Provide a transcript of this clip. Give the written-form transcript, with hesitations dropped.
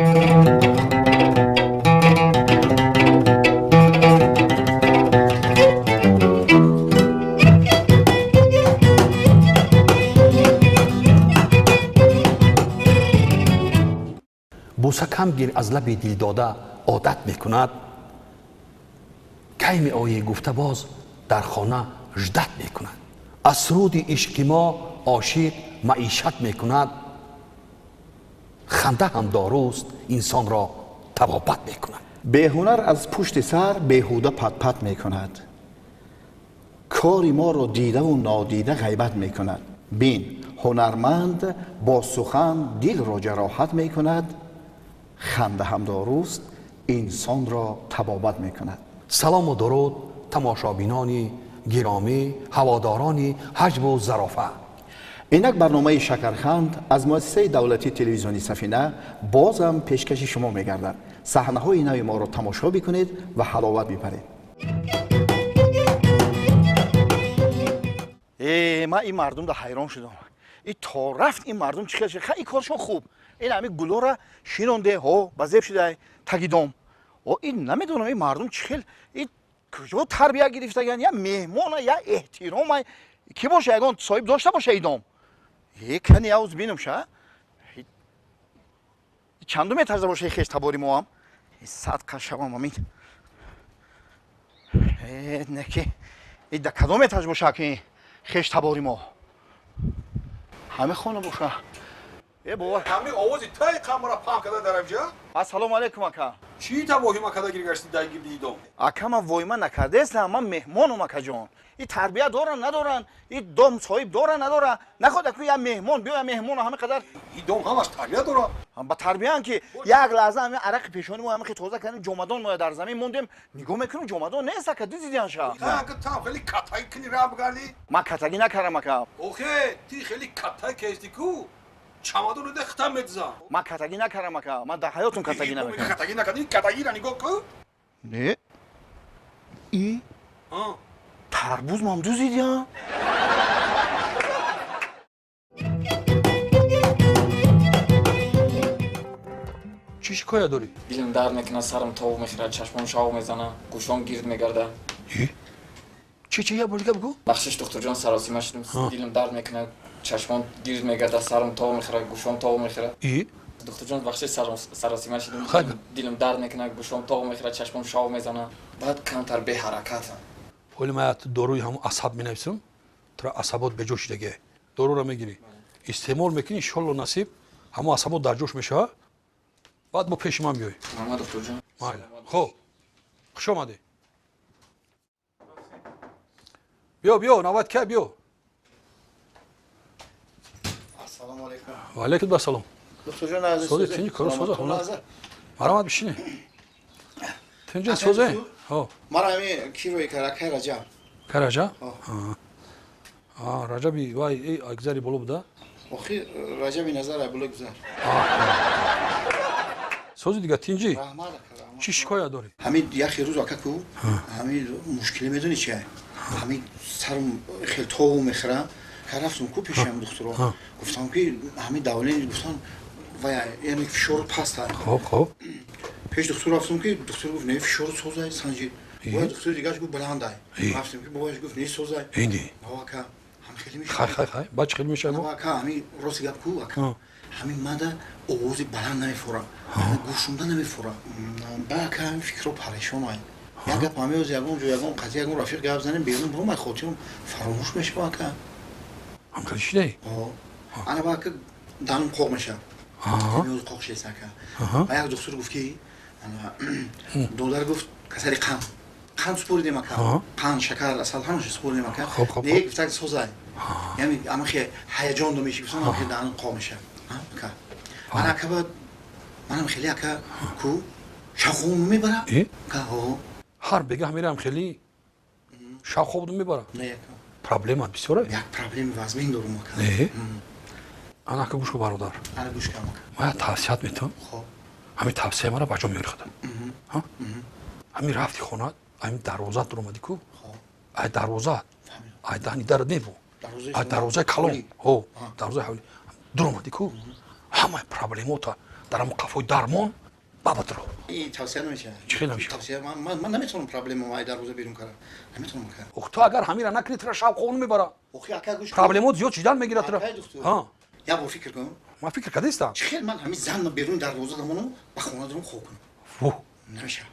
Бӯса кам гир аз лаби дилдода одат мекунад, кай меоӣ гуфта боз дар хона ждать мекунад. Аз суруди ишқи мо ошиқ маишат мекунад, ханда ҳам доруст инсонро табобат мекунад. Беҳунар аз пушти сар беҳуда патпат мекунад, кори моро дидаву нодида ғайбат мекунад. Бин, ҳунарманд бо сухан дилро ҷароҳат мекунад, ханда ҳам доруст инсонро табобат мекунад. Салому дуруд тамошобинони гиромӣ, ҳаводорони ҳаҷву зарофа. Инак барномаи Шакарханд аз муассисаи давлатии телевизиони Сафина бозам пешкаши шумо мегардад. Саҳнаҳои нави моро тамошо бикунед ва ҳаловат бибаред. Ман ин мардумда ҳайрон шудам. И то рафт ин мардум чӣ хел шуд? Ха, ин коршон хуб. Ин ҳами гулора шинонде, ҳо, ба зеб шудай, тагидом. О, ин намедонам ин мардум чӣ хел, ин куҷо тарбия гирифтаган, я меҳмона, я эҳтирома. Ки боша, ягон соҳиб дошта боша идом. Е, кани явз бинам ша. Чанду метарза боша хеш табори моам? Садқа шавам амин. Э, неки. И да кадом этаж боша ки хеш табори мо? Ҳаме хона боша. Э, бобо. Ҳами овози тай қамра паҳн карда дар инҷа? Ассалому алайкум, ака. Чӣ та воҳима карда гиргаштӣ дар гирди идом? Ака, ман воҳима накардаестам, ман меҳмонам, акаҷон. И тарбия доран, надоран, и дом соҳиб доран, надоран. Наход аку я меҳмон, биё я меҳмон ҳама қадар. И дом ҳамаш тарбия дорад. Ба тарбиян ки як лаҳза ҳами арақи пешони мо ҳами хе тоза кардем, ҷомадон мо дар замин мондем, нигоҳ мекунем, ҷомадон нест, ака, дидидан ша. Ака, там хеле катаги кини раб гарди? Ман катагӣ накардам, ака. Охе, ти хеле катаги кести ку? Чамадонро де хитам медизам. Ман катагӣ накардам, ака. Ман дар ҳаётум катагӣ намекардам. Катагӣ накардӣ, катагиро нигоҳ кун. Не. И? Тарбуз мам дуздидиям? Чӣ шикоят дорӣ? Дилам дард мекунад, сарам тов мехӯрад, чашмам шав мезанад, гӯшом гирд мегардад. Чӣ, чӣ, як бор дига бигӯ? Бахшиш, духтурҷон, саросима шудам. Дилам дард мекунад, чашмам гирд мегардад, сарам тов мехӯрад, гӯшом тов мехӯрад. И? Духтурҷон, бахшиш, саросима шудам. Дилам дард мекунад, гӯшом тов мехӯрад, чашмам шав мезанад. Баъд камтар беҳаракатам. Ҳоли ман доруи ҳамон асаб менависам, тура асабот беҷо шидагӣ. Доруро мегирӣ, истеъмол мекунӣ, иншолло насиб ҳамон асабот дар ҷош мешавад. Баъд бо пеши ман биёй. Мама, духтурҷон. Майла. Хуб, хуш омадӣ. Биё, биё, навбат кай, биё. Ассалому алайкум. Ва алайкум ассалом. Духтурҷон азиз, сози, тинҷи, коро соза, хона. Марамат бишинӣ. Тинҷи, созе? Ҳо. Мара ҳами ки рӯй кара, кай Раҷаб? Кай Раҷаб? Раҷаби вай, эй, гузари боло буда? Охи, Раҷаби назар ай боло гузар. Сози дига, тинҷи? Раҳмат, ака, раҳмат. Чӣ шикоят дорӣ? Ҳами яхе рӯз, ака, ку, ҳами мушкиле медонӣ чи ай? Ҳами сарм хел тову мехӯрам. Ка рафтум ку пеши ҳами духтуро. Гуфтам ки ҳами давление, гуфтам, вай, яъне фишору паст ай. Хуб, хуб. Пеш духтур рафтум ки духтур гуфт, не, фишору созай, санҷи. Бояд духтури дигараш гуфт, баланд ай. Рафтем ки бобояш гуфт, не, созай. Инди. Ака, ҳам хеле мешавад. Хай, хай, хай. Баъд чӣ хеле мешавад? Ака, ҳами рости гап ку, ака. Ҳамин мада овози баланд намефурам, гӯшунда намефурам. Ба ака, ҳамин фикрро парешон ай. Як гап ҳамин оз ягон ҷо, ягон қазия, ягон рафиқ гап занем, берун буром, ай хотирам фаромӯш мешава, ака. Ҳам хеле шидаи? Ҳо. Ана ба ака, данум қоқ мешавад. Ҳамин оз қоқ шест, ака. Ба як духтур гуфт ки, додар гуфт, касали қанд. Қанд супоридем, ака. Қанд, шакар, асал ҳамаша супоридем, ака. Не, гуфтак созай. Яъне ама хе ҳаяҷон домеши, гуфтам, ама хе данум қоқ мешавад. Ака. Ана ака, баъд манам хеле, ака, ку шавқом мебарам. Ака, ҳо. Ҳар бегаҳ мерам хеле шавқобду мебарам. Не, ака. Проблема бисёре? Як проблеми вазмин дорум, ака. Не? Ана ака, гӯш кун, бародар. Ана гӯш кунам, ака. Ман як тавсият метавам. Хоб. Ҳамин тавсияи маро ба ҷо меёри худат. Ҳамин рафти хона, ҳамин дарвоза дуромадӣ ку? Хоб. Ай дарвоза. Ай даҳни дарат небу. Дарвозаи Ай дарвозаи калон. ҳавлӣ. Ҳо, дарвозаи ҳавлӣ. Дуромадӣ ку? Ҳамаи проблемота Дар ҳамон қафои дармон бабатро. Тавсия намешавад. Чӣ хел намешавад? Тавсия ман наметавонам проблема ай дарвоза берун кардам, наметавонам, ака. Ох, ту агар ҳамира накунӣ, тура шавқовун мебара. Охи, ака, гӯш кун. Проблемот зиёд шидан мегирад тура. Акай духтур. Ҳа. Як бор фикр кун. Ман фикр кардастам. Чӣ хел ман ҳамин занна берун дарвоза дамонам, ба хона даром, хоб кунам? Фу. Намешавад.